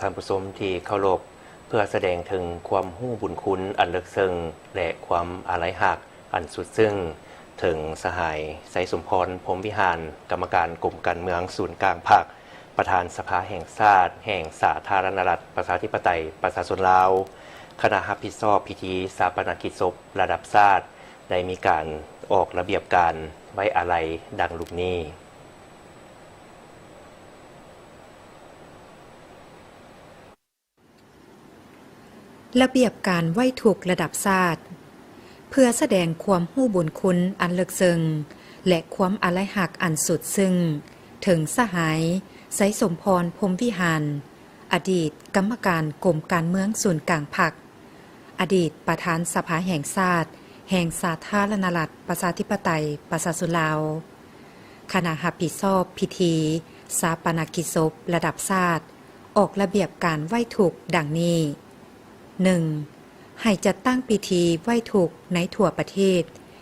ທ່ານຜູ້ຊົມທີ່ເຄົາລົບ, ເພື່ອສະແດງເຖິງຄວາມຮູ້ບຸນຄຸນອັນເລິກເຊິ່ງ ແລະ ຄວາມອາໄລຮັກອັນສຸດຊຶ້ງ ເຖິງສະຫາຍ ໄຊສົມພອນ ພົມວິຫານ, ກຳມະການກົມການເມືອງສູນກາງພັກ, ປະທານສະພາແຫ່ງຊາດ ແຫ່ງສາທາລະນະລັດ ປະຊາທິປະໄຕ ປະຊາຊົນລາວ, ຄະນະຮັບຜິດຊອບພິທີຊາປະນະກິດສົບລະດັບຊາດ ໄດ້ມີການອອກລະບຽບການໄວ້ອາໄລດັ່ງລຸ່ມນີ້. ລະບຽບການໄວ້ທຸກລະດັບຊາດ ເພື່ອສະແດງຄວາມຮູ້ບຸນຄຸນອັນເລິກເຊິ່ງ ແລະ ຄວາມອາໄລຮັກອັນສຸດຊຶ້ງ ເຖິງສະຫາຍ ໄຊສົມພອນ ພົມວິຫານ, ອະດີດກຳມະການກົມການເມືອງສູນກາງພັກ, ອະດີດປະທານສະພາແຫ່ງຊາດ ແຫ່ງສາທາລະນະລັດ ປະຊາທິປະໄຕ ປະຊາຊົນລາວ, ຄະນະຮັບຜິດຊອບພິທີຊາປະນະກິດສົບລະດັບຊາດ ອອກລະບຽບການໄວ້ທຸກດັ່ງນີ້: ໜຶ່ງ ໃຫ້ຈັດຕັ້ງພິທີໄວ້ທຸກໃນທົ່ວປະເທດ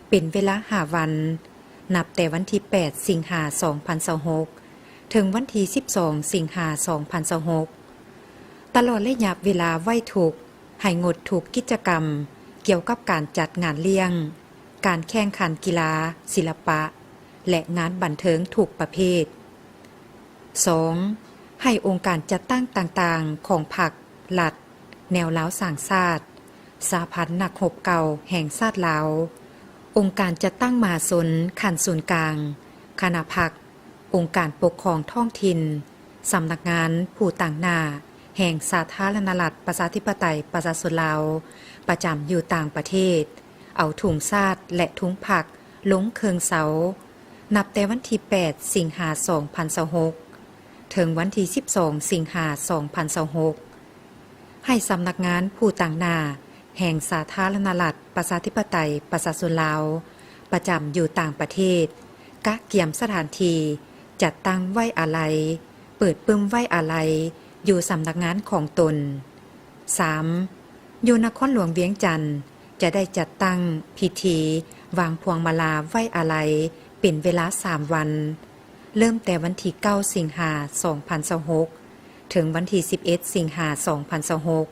ເປັນເວລາຫ້າວັນ, ນັບແຕ່ວັນທີແປດ ສິງຫາ ສອງພັນຊາວຫົກ ເຖິງວັນທີສິບສອງ ສິງຫາ ສອງພັນຊາວຫົກ. ຕະຫຼອດໄລຍະເວລາໄວ້ທຸກ ໃຫ້ງົດທຸກກິດຈະກຳກ່ຽວກັບການຈັດງານລ້ຽງ, ການແຂ່ງຂັນກິລາ, ສິລະປະ ແລະ ງານບັນເທີງທຸກປະເພດ. ສອງ ໃຫ້ອົງການຈັດຕັ້ງຕ່າງໆຂອງພັກ, ລັດ, ແນວລາວສ້າງຊາດ, ສະຫະພັນນັກຮົບເກົ່າແຫ່ງຊາດລາວ, ອົງການຈັດຕັ້ງມະຫາຊົນຂັ້ນສູນກາງ, ຄະນະພັກ, ອົງການປົກຄອງທ້ອງຖິ່ນ, ສຳນັກງານຜູ້ຕາງໜ້າແຫ່ງສາທາລະນະລັດ ປະຊາທິປະໄຕ ປະຊາຊົນລາວ ປະຈຳຢູ່ຕ່າງປະເທດ ເອົາທຸງຊາດ ແລະ ທຸງພັກລົງເຄິ່ງເສົາ ນັບແຕ່ວັນທີແປດ ສິງຫາ ສອງພັນຊາວຫົກ ເຖິງວັນທີສິບສອງ ສິງຫາ ສອງພັນຊາວຫົກ. ໃຫ້ສຳນັກງານຜູ້ຕາງໜ້າແຫ່ງສາທາລະນະລັດ ປະຊາທິປະໄຕ ປະຊາຊົນລາວ ປະຈຳຢູ່ຕ່າງປະເທດ ກະກຽມສະຖານທີ່ຈັດຕັ້ງໄວ້ອາໄລ, ເປີດປຶ້ມໄວ້ອາໄລຢູ່ສຳນັກງານຂອງຕົນ. ສາມ ຢູ່ນະຄອນຫຼວງວຽງຈັນ ຈະໄດ້ຈັດຕັ້ງພິທີວາງພວງມາລາໄວ້ອາໄລເປັນເວລາສາມວັນ, ເລີ່ມແຕ່ວັນທີເກົ້າ ສິງຫາ ສອງພັນຊາວຫົກ ເຖິງວັນທີສິບເອັດ ສິງຫາ ສອງພັນຊາວຫົກ.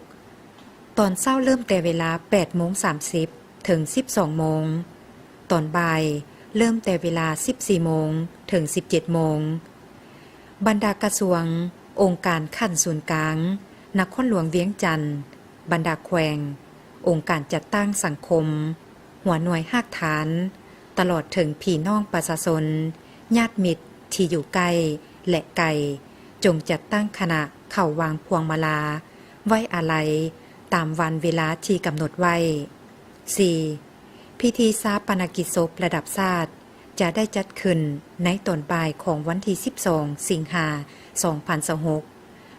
ຕອນເຊົ້າເລີ່ມແຕ່ເວລາແປດໂມງສາມສິບ ເຖິງສິບສອງໂມງ, ຕອນບ່າຍເລີ່ມແຕ່ເວລາສິບສີ່ໂມງ ເຖິງສິບເຈັດໂມງ. ບັນດາກະຊວງ, ອົງການຂັ້ນສູນກາງ, ນະຄອນຫຼວງວຽງຈັນ, ບັນດາແຂວງ, ອົງການຈັດຕັ້ງສັງຄົມ, ຫົວໜ່ວຍຮາກຖານ, ຕະຫຼອດເຖິງພີ່ນ້ອງປະຊາຊົນ, ຍາດມິດທີ່ຢູ່ໃກ້ ແລະ ໄກ, ຈົ່ງຈັດຕັ້ງຄະນະເຂົ້າວາງພວງມາລາໄວ້ອາໄລຕາມວັນເວລາທີ່ກຳນົດໄວ້. ສີ່ ພິທີຊາປະນະກິດສົບລະດັບຊາດ ຈະໄດ້ຈັດຂຶ້ນໃນຕອນບ່າຍຂອງວັນທີສິບສອງ ສິງຫາ ສອງພັນຊາວຫົກ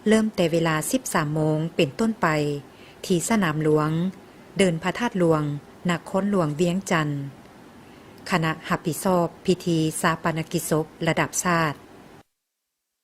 ເລີ່ມແຕ່ເວລາສິບສາມໂມງເປັນຕົ້ນໄປ ທີ່ສະໜາມຫຼວງ, ເດີ່ນພະທາດຫຼວງ, ນະຄອນຫຼວງວຽງຈັນ. ຄະນະຮັບຜິດຊອບພິທີຊາປະນະກິດສົບລະດັບຊາດ.